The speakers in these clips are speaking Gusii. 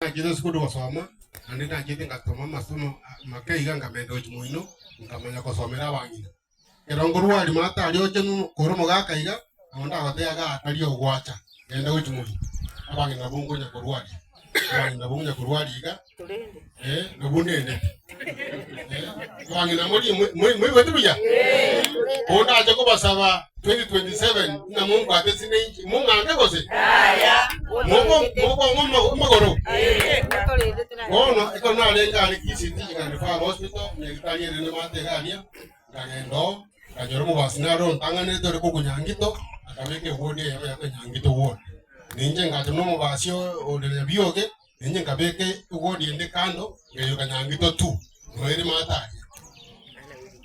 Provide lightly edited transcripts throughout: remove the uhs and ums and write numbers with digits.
Nachete esukuru gosoma, naende nachete ngasoma amasomo make iga nkamenta gochia moino, nkamanya gosomera abang'ina. Ekero nkorwaria mata aria oche korwa omogaka iga, nabo ndagotebia iga tari ogwacha, genda gochia moino. Abang'ina nabwo nkonya korwaria, abang'ina nabwo nkonya korwaria iga, eh, nabwo ndendete. Abang'ina mori moigwete buya? Bono ndache kobasaba 2027 ng'a monkwate ase ninche, mong'ange gose? Mokong'a amagoro? Bono ekero narenge aria Kisii Teaching and Referral Hospital, nyagetari ere nemate iga aria, nkagenda oo, nkanyora omobasi nare ontang'anerete ore korwa Nyangito, akabeka eward eyemo yaito Nyangito ward. Ninche ngacha na omobasi ore Nyabioge, Inche nkabeka ewodi ende kando, nkayoka nyangito tu, noere maate aria.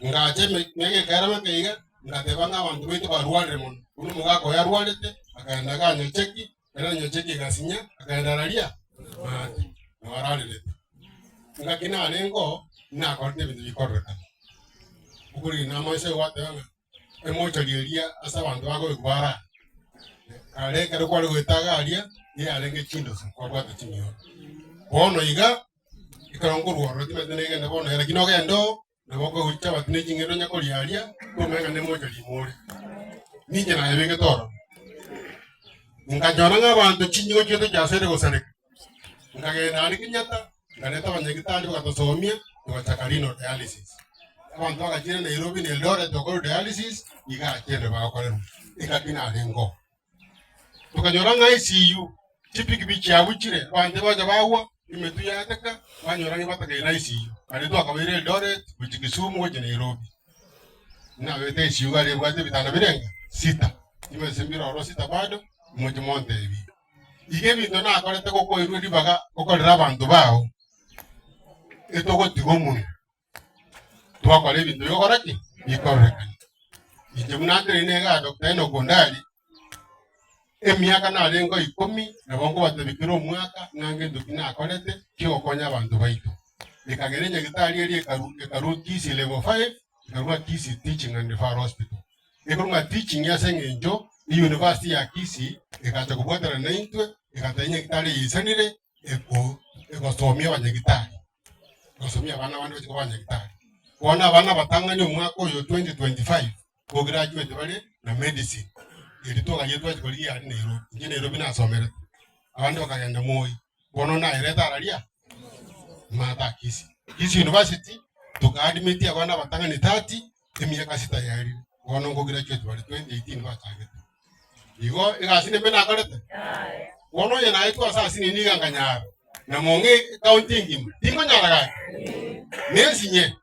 Ngacha emiaka ekaera meke iga, ngateba ng'a abanto baito barwarire mono. Buna omogaka oye arwarete, akagenda iga Nyacheki, ekero Nyacheki egasinya, akagenda araria maate, nabo ararerete. Ngaki narenge oo, nakorete ebinto bikororekana. Okorina amaiso gwateba ng'a emochori eria ase abanto bakoigwa barare. Kare ekero kware goeta iga aria, nigo yarenge chindoso kwabwate chimioro. Bono iga, ekero nkorwa ororo timanyeti negende bono iga lakini ogende oo, nabo okoigwa chichabati na eching'ende onye koria aria, omanye ng'a nemochori ime ore. Ninche nayebegete ororo. Nkanyora ng'a abanto chinyigo chiaito chiasaire gosareka, nkagenda aria Kenyatta, nkareta abanyagitari bagatosomia, togachaka renal dialysis. Abanto bagachire Nairobi na Eldoret gokorwa dialysis, iga achende bagokorerwa, engaki narenge oo. Tokanyora ng'a ICU, chipikipiki chiabuchire, abanto bacha bagwa, emetwe yateka, banyora ng'a batakeire ICU. Kare twakabaire Eldoret, gochia Kisumu, gochia Nairobi. Nabete ICU iga aria ebwate ebitanda birenga? Sita. Chimesa mbire ororo sita bado, moche montebie. Iga ebinto nakorete gokoirwe ribaga gokorera abanto bao, etogotiga omonwa, twakora ebinto bigokora ki? Bikororekana. Inche buna nteneine igaa Doctor Enock Ondari, emiaka narenge o ikomi, nabo nkobatebia kera omwaka ng'a ngento ki nakorete kiogokonya abanto baito. Ekagera enyagitari eria ekaru ekarwa Kisii level five, ekarwa Kisii Teaching and Referral Hospital. Ekorwa ng'a teaching ase eng'encho eyunivasiti ya Kisii egacha kobwatana naintwe, egateba nyagitari eye eisanire eko egosomia abanyagitari, egosomia abana bande bache koba abanyagitari. Bono abana abatang'ani omwaka oyo 2025, gograduate bare na medicine, erio twagachire twachia korigia aria Nairobi, inche Nairobi nasomerete, abande bakagenda Moi, bono naerete araria Mata Kisii. Kisii University, tokaadmit abana abatang'ani 30, emiaka sita yaerire, bono nkograduate bare 2018 bachagete. Igo egasi nembe nakorete? Bono onye naetwe ase ase nini iga nkanyara, na mong'e ekaunti engima, tinkonyara gaki? Nensinye,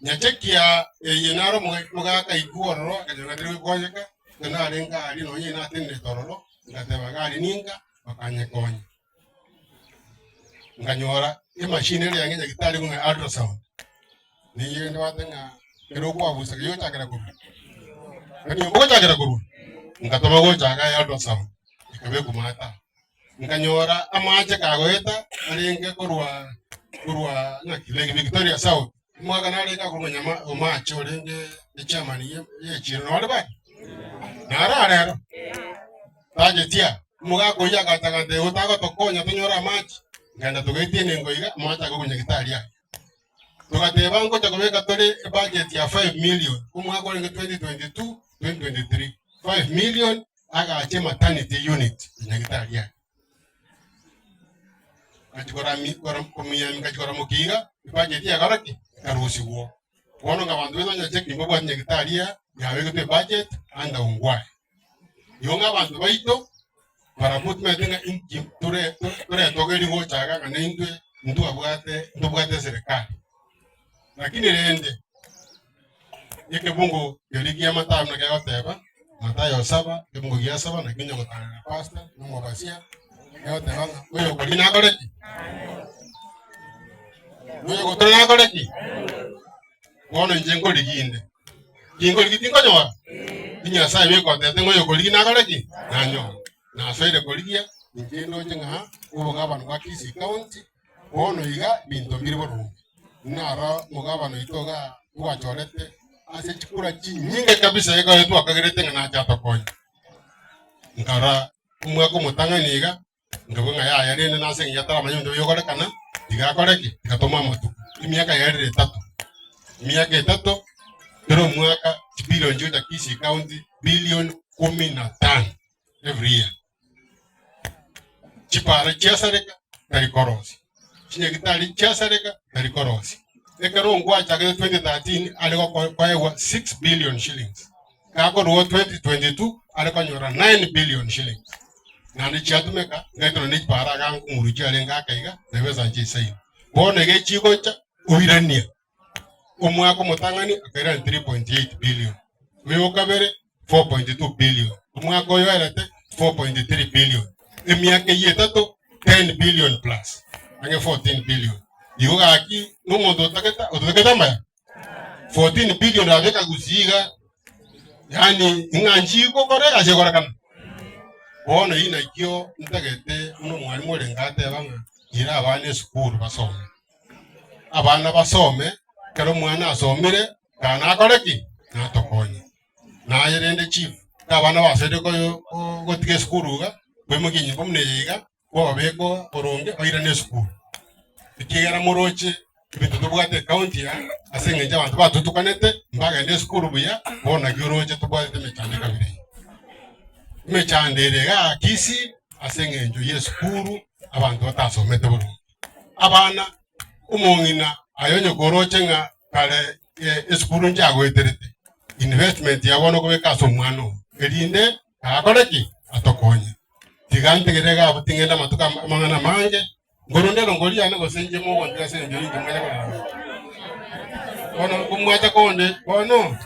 nyachekia eye naro omoga- omogaka aikwa ororo akanyora tari gokonyeka, ekero narenge aria nonye natenenete ororo, ngateba iga aria ninka, bakanyekonya. Nkanyora emachine eria yange nyagetari ng'a ultrasound, nigo ndwate ng'a ekero okwabusa riria ogochakera korwa, yaani ogochakera korwa, ngatoma gocha iga ya ultrasound, ekabekwa maate aa. Nkanyora amache kagoeta arenge korwa korwa ng'aki Lake Victoria South, omwaka narenge akorwa nyama omache orenge echairman ye echiro nore bado? Naro arero? Tacheti aa, omogaka oyio agacha agantebia igo tagotokonya tonyore amache, nkagenda togaitia enengo iga, amache akagwa nyagetari aria. Togateba ngocha kobeka tore ebudget ya 5 million, omwaka orenge 2022, 2023, 5 million agache maternity unit nyagetari aria. Ngachikora mi kora komiami ngachikora mokiga, ebudget yakora ki? Ekarusigwa. Bono ng'a abanto baito onye mbabwate nyagetari aa, yabegetwe ebudget under Ongwae. Igo ng'a abanto baito barabwo timanyete ng'a inki tore toretogerie gocha iga ng'a naintwe ntwabwate ntobwate eserekari. Lakini rende, ekebungo keria kia Mathayo buna kegoteba, Mathayo saba, ekebungo gia saba nakio onye gotarera pastor na omobasia, egoteba ng'a oyokoria nakore ki? Oyogotora nakore ki? Bono inche nkorigia inde. Tinkorigia tinkonyora? Nyasaye bweka otebete ng'a oyokorigia nakore ki? Nanyore. Nasoire korigia, inche ndoche ng'a obogabana bwa Kisii County, bono iga ebinto mbire boronge. Naro omogabana oito iga twachorete ase chikura chinyinge kabisa ekero twakagerete ng'a nache atokonye. Nkarora omwaka omotang'ani iga. Nkabua ng'a yaya rende nase engencho ataramanya ebinto bigokorekana, tiga akore ki? Tiga tomoe amatuko. Emiaka yaerire etato, emiaka etato, kera omwaka chibilion chigocha Kisii County bilion kumi na tano every year. Chipara chiasareka tari korosia, chinyagitari chiasareka tari korosia. Ekero ngwachagete 2013 are goko- koegwa 6 billion shillings, gakorwa 2022 are konyora 9 billion shillings. Naende chiatumeka ngaitana ne chipara iga nkong'uru chiarenge ake iga na ebesa nchisaine. Bono iga echigocha oirania Omwaka omotang'ani akairana 3.8 billion, oyo o kabere 4.2 billion, omwaka oyo oerete 4.3 billion, emiaka eyio etato 10 billion plus, ang'e 14 billion. Igo gaki nomonto otagete ototagete amaya? 14 billion abeka gusii iga, yaani ng'a nchigokora egasi egokorekana. Bono eyio nakio ntagete buna omwalimu orenge ateba ng'a ira abana esukuru basome. Abana basome, ekero omwana asomire, kana nakore ki? Natokonye. Naye rende chief, ekero abana basoire koyo gotiga esukuru iga, koimokia enyimbo buna eye iga, kwababeka boronge bairane esukuru. Ekiagera moroche ebinto tobwate ecounty aa, ase eng'encho abanto batotukanete, mbagende esukuru buya, bono naki oroche tobwatete emechando ekabira eye. Emechando ere igaa Kisii, ase eng'encho ya esukuru, abanto batasomete boronge. Abana, omong'ina aye onye koroche ng'a kare esukuru nchiagoeterete, investment ya bono okobeka ase omwana oo, erinde akore ki? Atokonye. Tiga ntegerere iga abwo ting'ende amatuko amang'ana amange, nkorende erongo riane gose inche mogontiga ase engencho inche mwacha korora. Bono komwacha konde bono.